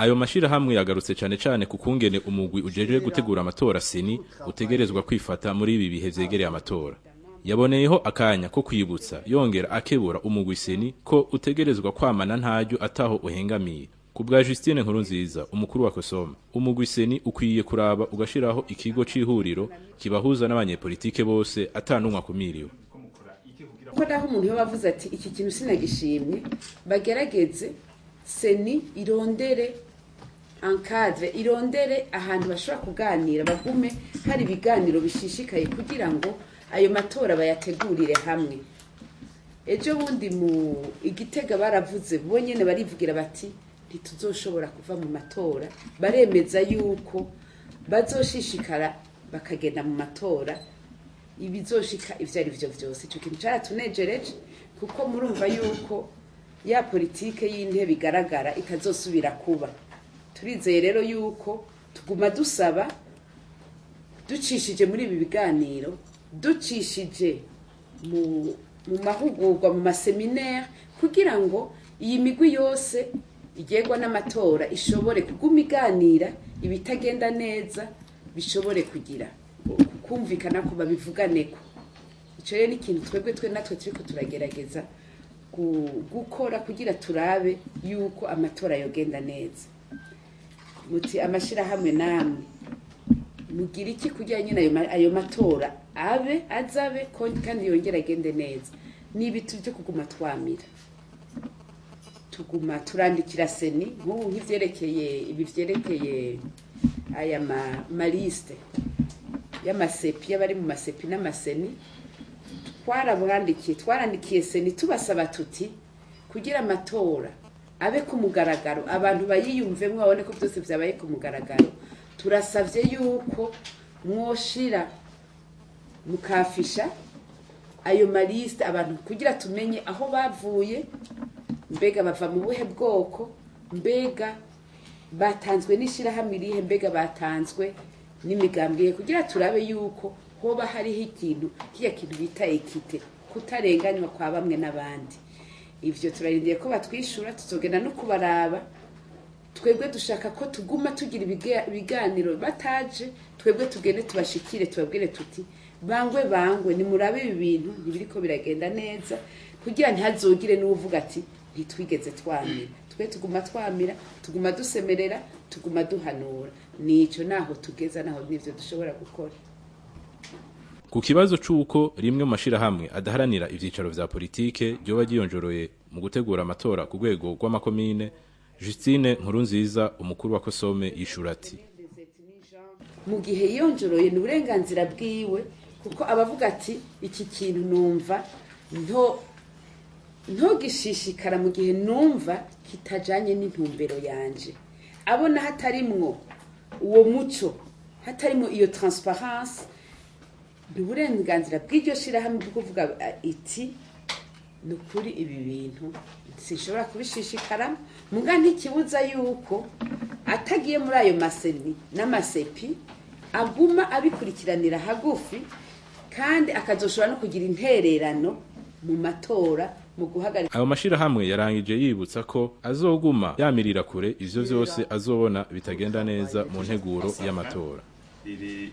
Ayo mashirahamwe yagarutse cane cane ku kungene umugwi ujejwe gutegura amatora CENI utegerezwa kwifata muri ibi bihe vyegereye amatora. Yaboneyeho akanya ko kwibutsa yongera akebura umugwi CENI ko utegerezwa kwamana ntaryo ataho uhengamiye. Ku bwa Justine Nkurunziza, umukuru wa Kosoma, umugwi CENI ukwiye kuraba ugashiraho ikigo c'ihuriro kibahuza n'abanyepolitike bose atanumwe akumiriwe. Ko naho umuntu yoba avuze ati iki kintu sinagishimye, bagerageze CENI irondere encadre, irondere ahantu bashobora kuganira, bagume hari ibiganiro bishishikaye kugira ngo ayo matora bayategurire hamwe. Ejo bundi mu Igitega baravuze, bo nyene barivugira bati ntituzoshobora kuva mu matora, baremeza yuko bazoshishikara bakagenda mu matora ibizoshika ivyo ari vyo vyose. Ico kintu caratunejereje kuko murumva yuko ya politike y'intebe igaragara itazosubira kuba. Turizeye rero yuko tuguma dusaba ducishije muri ibi biganiro, ducishije mu mahugurwa, mu ma séminaires, kugira ngo iyi migwi yose igegwa n'amatora ishobore kuguma iganira, ibitagenda neza bishobore kugira kumvikana ko babivuganeko. Ico rero ni ikintu twebwe twe natwe turiko turagerageza gukora kugira turabe yuko amatora yogenda neza. Muti amashirahamwe namwe mugira iki kugira nyine ayo matora abe azabe kandi yongere agende neza? Ni ibintu byo kuguma twamira, tuguma turandikira CENI nk'ubu nk'ivyerekeye ibi vyerekeye aya ma listes y'ama CEPI, y'abari mu ma CEPI n'ama CENI. Twarabwandikiye, twarandikiye CENI tubasaba tuti kugira amatora abe ku mugaragaro, abantu bayiyumvemwo, babone ko byose vyabaye ku mugaragaro, turasavye yuko mwoshira mukafisha ayo ma listes abantu kugira tumenye aho bavuye, mbega bava mu buhe bwoko, mbega batanzwe n'ishirahamwe irihe, mbega batanzwe n'imigambwe iyihe, kugira turabe yuko hoba hariho ikintu kiya kintu bita équité, kutarenganywa kwa bamwe n'abandi. Ivyo turarindiye ko batwishura, tuzogenda no kubaraba. Twebwe dushaka ko tuguma tugira ibiganiro bataje, twebwe tugende tubashikire, tubabwire tuti bangwe bangwe, nimurabe ibi bintu ntibiriko biragenda neza, kugira ntihazogire n'uwuvuga ati ntitwigeze twamira. Twe tuguma twamira, tuguma dusemerera, tuguma duhanura. Nico naho tugeza, naho nivyo dushobora gukora. Ku kibazo c'uko rimwe mu mashirahamwe adaharanira ivyicaro vya politike ryoba ryiyonjoroye mu gutegura amatora ku rwego rw'amakomine, Justine Nkurunziza, umukuru wa Kosome, yishura ati: Mu gihe yiyonjoroye ni uburenganzira bwiwe, kuko abavuga ati iki kintu numva ntogishishikara mu gihe numva kitajanye n'intumbero yanje, abona hatarimwo uwo muco, hatarimwo iyo transparence, ni uburenganzira bw'iryo shirahamwe bwo kuvuga iti ni ukuri ibi bintu sinshobora kubishishikaramo. Muga ntikibuza yuko atagiye muri ayo ma CENI n'ama CEPI, aguma abikurikiranira hagufi kandi akazoshobora no kugira intererano mu matora mu guhagarika. Ayo mashirahamwe yarangije yibutsa ko azoguma yamirira kure ivyo vyose azobona bitagenda neza mu nteguro y'amatora. Iri.